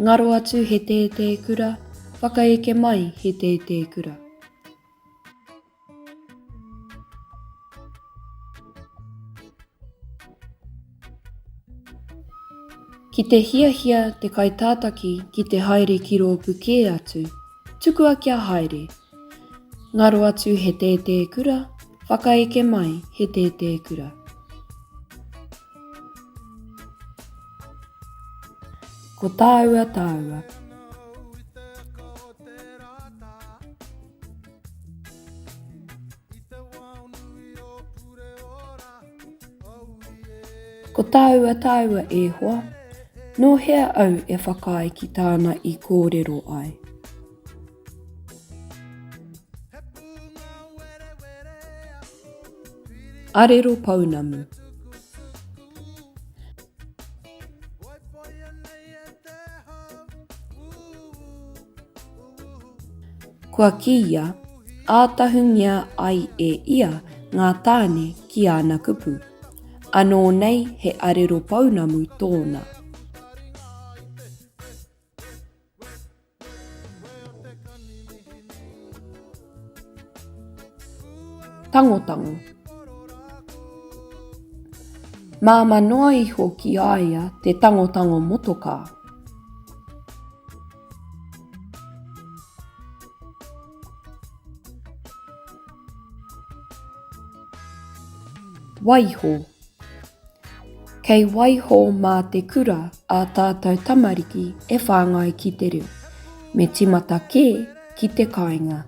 Ngaro atu he tētē kura, whakaeke mai he tētē kura. Ki te hiahia te kaitātaki ki te haere ki rōpū kē atu, tukua kia haere. Ngaro atu he tētē kura, whakaeke mai he tētē kura. Ko tāua tāua. Ko tāua tāua e hoa, nō hea au e whakaae ki tāna i kōrero ai? Arero pounamu. Kua kīia, ātahungia ai e ia ngā tāne ki āna kupu. Anō nei he arero pounamu tōna. Tangotango. Māmā noa iho ki a ia te tangotango motokā. Waiho. Kei waiho mā te kura ā tātou tamariki e whāngai ki te reo. Me tīmata kē ki te kāinga.